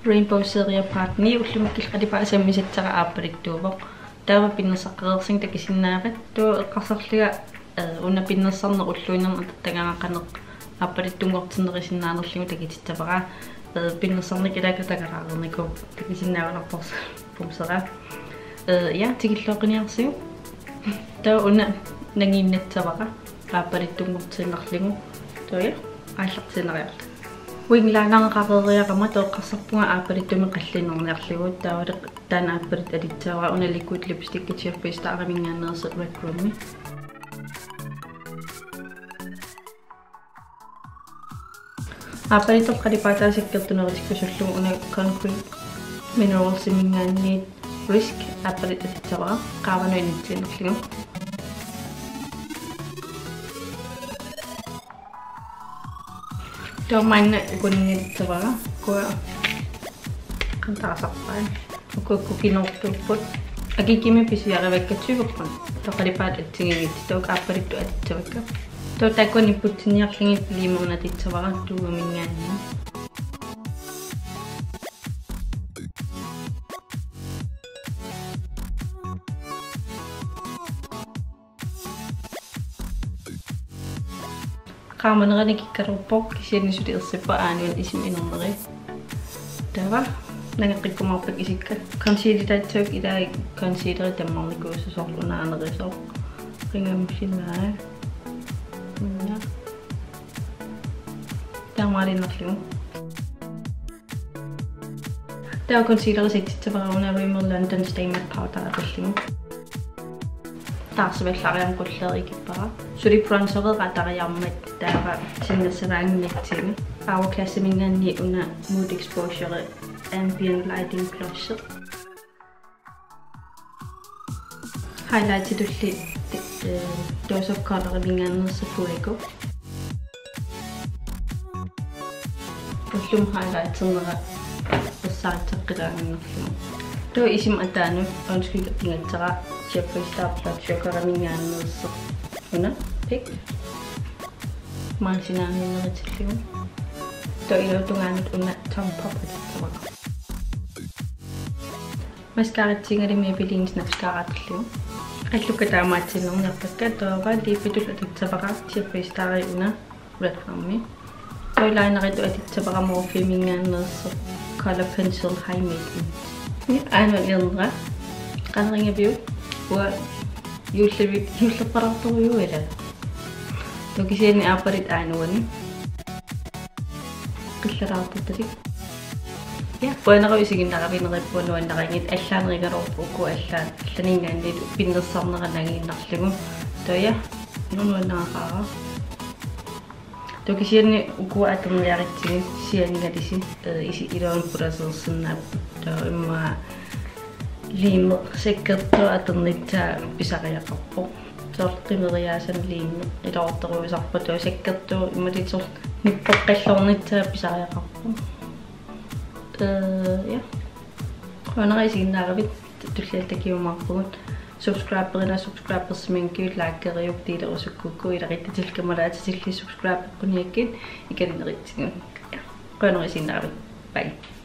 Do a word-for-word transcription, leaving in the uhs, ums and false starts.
Rainbow Serie Part ni ullumikkut qalipaat sammisassara aappaluttuuvoq. Taava pinnersaqqareersinga takusinnaavat. Taava eqqarsarlunga, eh, una pinnersarneq ulluinnarni atortagara qanoq aappaluttunngortinnerusinnaanerlugu takutissavara. Eh, pinnersarneq ilaatigut takulaarnikuuvoq, takusinnaagunarpoq pumsera. Eh, ja, tikilluaqquniarsiuk. Taava una nangiinnassavara aappaluttunngortiinnarlugu. Taava ja, aallartiinnariarlugu. Wing linereqareeriarama taava eqqarsarpunga aappaluttumik qalluinnarniarlugu, taavalu taanna aappaluttut atussavara una liquid lipstick Jeffree Stariminngaanneersoq Red Room-i. Aappaluttoq qalipaataa sakkortunerutikkusullugu una Concrete Mineralsiminngaanniit Risk aappaluttut atussavara qaavanut inissiinnarlugu. Taava maanna ukuninngalussavara, ukua qantaasarpai. Ukua kukinoortuupput. Akikimi pisiarivakka tyve kroner. Taava qalipaatit assigiinngitsut, taava aappaluttoq atussavakka. Taava taakkua nipputsinniarlugit liimi una atussavara Duominngaanniit. Qaamanerani kikkaluarpoq, kisianni suli ersippoq aana isima inerneri. Taava nangeqqikkumaarpakka isikka. Concealerissavakka, ilaa concealeri tammarnikuusoq, soorlu una anerisoq. Qingammusinaa. Una. Taamaaliinnarlugu. Taava concealeri settissavara una Rimmel London Stay Matte Powder atorlugu. Taarsivallaariarmat qulleq ikippara. Suli bronzereeqatariarmat taava sinnersavaanginnatsigu. Hourglassiminngaanniit una Mood Exposure Ambient Lighting Blush. Highlightitulli, eh, Dose of Coloriminngaanneersoq Fuego. Ullumi highlighternera ersarissaqqilaannginnarlugu. Taava isima ataanut, undskyld, atugassara Jeffree Star Blood Sugariminngaanneersoq una Peak. Maanga sinaaniinnerutillugu. Taava illuatungaanut una Tom Pop atussavara. Mascaratsiinnarlunga Maybelline Snapscara atorlugu. Allukkat taamaattuinnarniarpakka, taava lippitut atussavara Jeffree Starip una Red Rum-i. Taava lineritut atussavara Morpheminngaanneersoq Color Pencil High Made In. Aana ernera. Qanoq ingaviuk? Uanga juulleri-, juullerpalaartorujuuvoq ilaa. Taava kisianni aappaluttoq aana uani. Qillaraartortalik. Ja, qujanaq isiginnaaravit, neriuppunga nuannaraanngitsoq, allaanerugaluarput uku allaat, allaninngaanniit pinnersarnera nangiinnarlugu. Taava ja, nuannaraara. Taava kisianni uku atorniaritsigit sianigalusi, eh, isi iluamik pulaseersinnaapput. Taava immaqa liimi sakkortooq atornissaa pisariaqarpoq. Soorlu qimeriaasanik liimi iluartorujussuusarpoq, taava sakkortooq imaluunniit soorlu nippoqqalluarnissaa pisariaqarpoq. Eh, ja. Qujanaq isiginnaaravit, tulliani takuumaarpugut. Subscriberina subscribersimanngikkuit likeriuk, delerusukkukku, ilaquttatit kammalaatillit subscribeqquniakkit, ikalinerutsigu. Ja. Qujanaq isiginnaaravit. Bye.